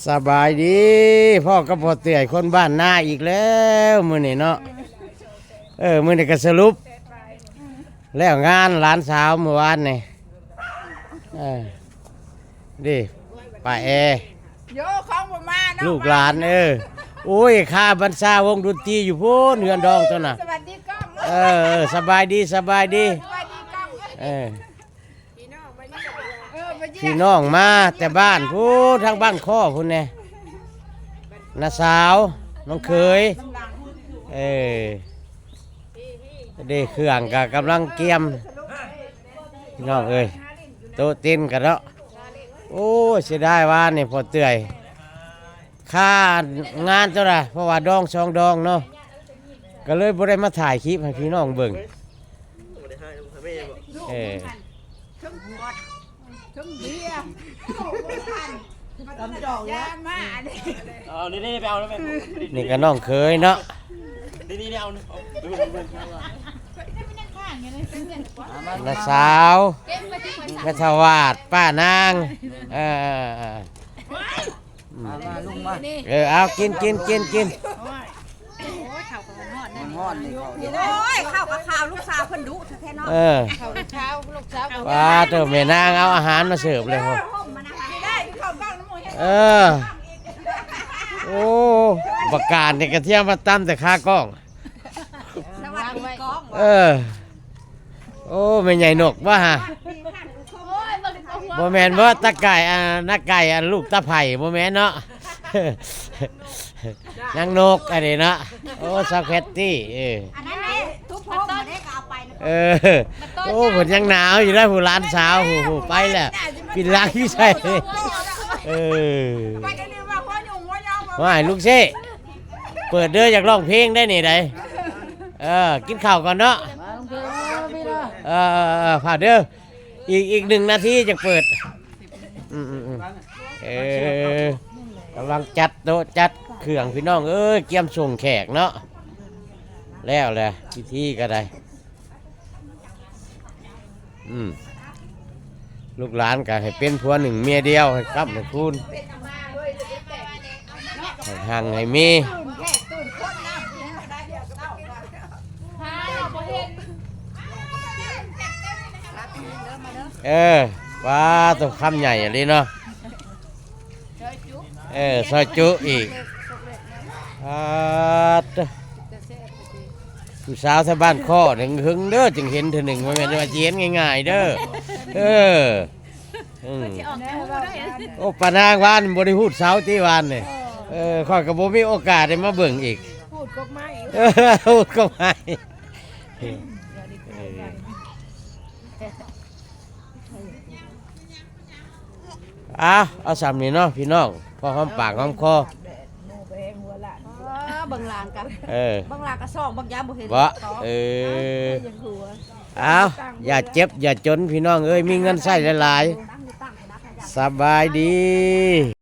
ສະບາຍດີ ພໍ້ກັບພໍ່ເຕື້ອຍຄົນບ້ານນາອີກແລ້ວມື້ນີ້ເນາະ. ເອີ ມື້ນີ້ກໍສະຫຼຸບແລ້ວງານຫຼານສາວມື້ວານນີ້. ເອີ ເດ້ ປ້າແອ ໂຍ ຂອງບໍ່ມາເນາະ ລູກຫຼານ. ເອີ ໂອ້ຍ ຄາບັນຊາວົງດົນຕີຢູ່ພຸ້ນ ເຮືອນດອງຕົວນະ. ສະບາຍດີກ້ອງ ເອີ ເອີ ສະບາຍດີ ສະບາຍດີ ສະບາຍດີກ້ອງ. ເອີ ພີ່ນ້ອງມາແຕ່ບ້ານພຸ້ນ ທາງບ້ານຄໍພຸ້ນແດ່ ນ້າສາວ ນ້ອງເຂີຍ. ເອີ ເດ້ ເຄື່ອງກໍກຳລັງກຽມ ພີ່ນ້ອງເອີຍ ໂຕະເຕັນກັນເນາະ. ໂອ້ຍ ເສຍດາຍ ວານນີ້ພໍ່ເຕື້ອຍ ຄ່າງານເຈົ້າລະ ເພາະວ່າດອງສອງດອງເນາະ ກໍເລີຍບໍ່ໄດ້ມາຖ່າຍຄລິບໃຫ້ພີ່ນ້ອງເບິ່ງ. ເອີ ເທິງເບຍ ຕຳຈອງ ຢາມາ ເອົາ ນີ້ໆ ໄປເອົາແມ່ ນີ້ກໍນ້ອງເຂີຍເນາະ ນີ້ໆ ເອົາ ນ້າສາວ ແມ່ທະວາດ ປ້ານາງ ເອີ ມາ ມາ ລຸງມາ ເອີ ເອົາ ກິນ ກິນ ກິນ ກິນ. ໂອ້ຍ ເຂົ້າກໍຮ້ອນ ຮ້ອນນີ້ເຂົ້າ ໂອ້ຍ ເຂົ້າກໍຂາວ ລູກສາວເພິ່ນດຸແທ້ໆເນາະ. ເອີ ເຂົ້າກໍຂາວ ລູກສາວກໍ ປາດໂທ້ ແມ່ນາງເອົາອາຫານມາເສີບເລີຍ. ເອີ ໂອ້ ບັກການນີ້ກະທຽມມາຕຳແຕ່ຂາກ້ອງ. ສະຫວັດດີກ້ອງ. ເອີ ໂອ້ ແມ່ໃຫຍ່ນົກບໍ່ຫະ? ບໍ່ແມ່ນບໍ່ ຕາໄກ່ ອັນ ນາໄກ່ ອັນ ລູກຕາໄຜ່ ບໍ່ແມ່ນເນາະ? ນາງນົກອັນນີ້ເນາະ. ໂອ້ ສາວແຄດຕີ້ ເອີ ອັນນັ້ນແຫຼະ ທຸກຄົນບໍ່ໄດ້ກໍເອົາໄປນະ. ເອີ ໂອ້ ເພິ່ນຍັງໜາວຢູ່ໄດ໋ ຜູ້ຫຼານສາວ ຜູ້ ຜູ້ໄປແລ້ວ ປິ່ນຫຼັງຢູ່ໃສ? ເອີ ວ່າໃຫ້ລູກເຊ ເປີດເດີ ຢາກຮ້ອງເພງໄດ໋ນີ້ໄດ໋. ເອີ ກິນເຂົ້າກ່ອນເນາະ. ເອີ ຝາກເດີ ອີກ ອີກໜຶ່ງນາທີຈັ່ງເປີດ. ອືມໆໆ ເອີ ກຳລັງຈັດໂຕະຈັດເຄື່ອງ ພີ່ນ້ອງເອີຍ ກຽມສົ່ງແຂກເນາະ. ແລ້ວແຫຼະ ພິທີກໍໄດ້. ອືມ ລູກຫຼານກໍໃຫ້ເປັນຜົວໜຶ່ງເມຍດຽວ ໃຫ້ຄ້ຳໃຫ້ຄູນ ໃຫ້ຮັ່ງໃຫ້ມີ. ເອີ ວ້າ ໂຕຄຳໃຫຍ່ອີ່ຫຼີເນາະ. ເອີ ຊອຍຈຸອີກ. ປາດໂທ້ ຜູ້ສາວແຖວບ້ານຄໍນີ້ຫຶງເດີ ຈຶ່ງເຫັນເທື່ອໜຶ່ງ ບໍ່ແມ່ນວ່າຊິເຫັນງ່າຍໆເດີ. ເອີ ອືມ ໂອ້ ປ້ານາງວານບໍ່ໄດ້ຫູດເສົາຕິວານນີ້. ເອີ ຂ້ອຍກໍບໍ່ມີໂອກາດໄດ້ມາເບິ່ງອີກ. ຫູດກົກໄມ້ ເອີ ຫູດກົກໄມ້. ເອີ ເອົາ ເອົາສ່ຳນີ້ເນາະພີ່ນ້ອງ ພໍຫອມປາກຫອມຄໍ. ເອີ ເບິ່ງຫຼັງກັນ ເອີ ເບິ່ງຫຼັງກະສ່ອງ ເບິ່ງຍາມບໍ່ເຫັນບໍ່. ເອີ ເອົາ ຢ່າເຈັບຢ່າຈົນພີ່ນ້ອງເອີຍ ມີເງິນໃຊ້ຫຼາຍໆ. ສະບາຍດີ.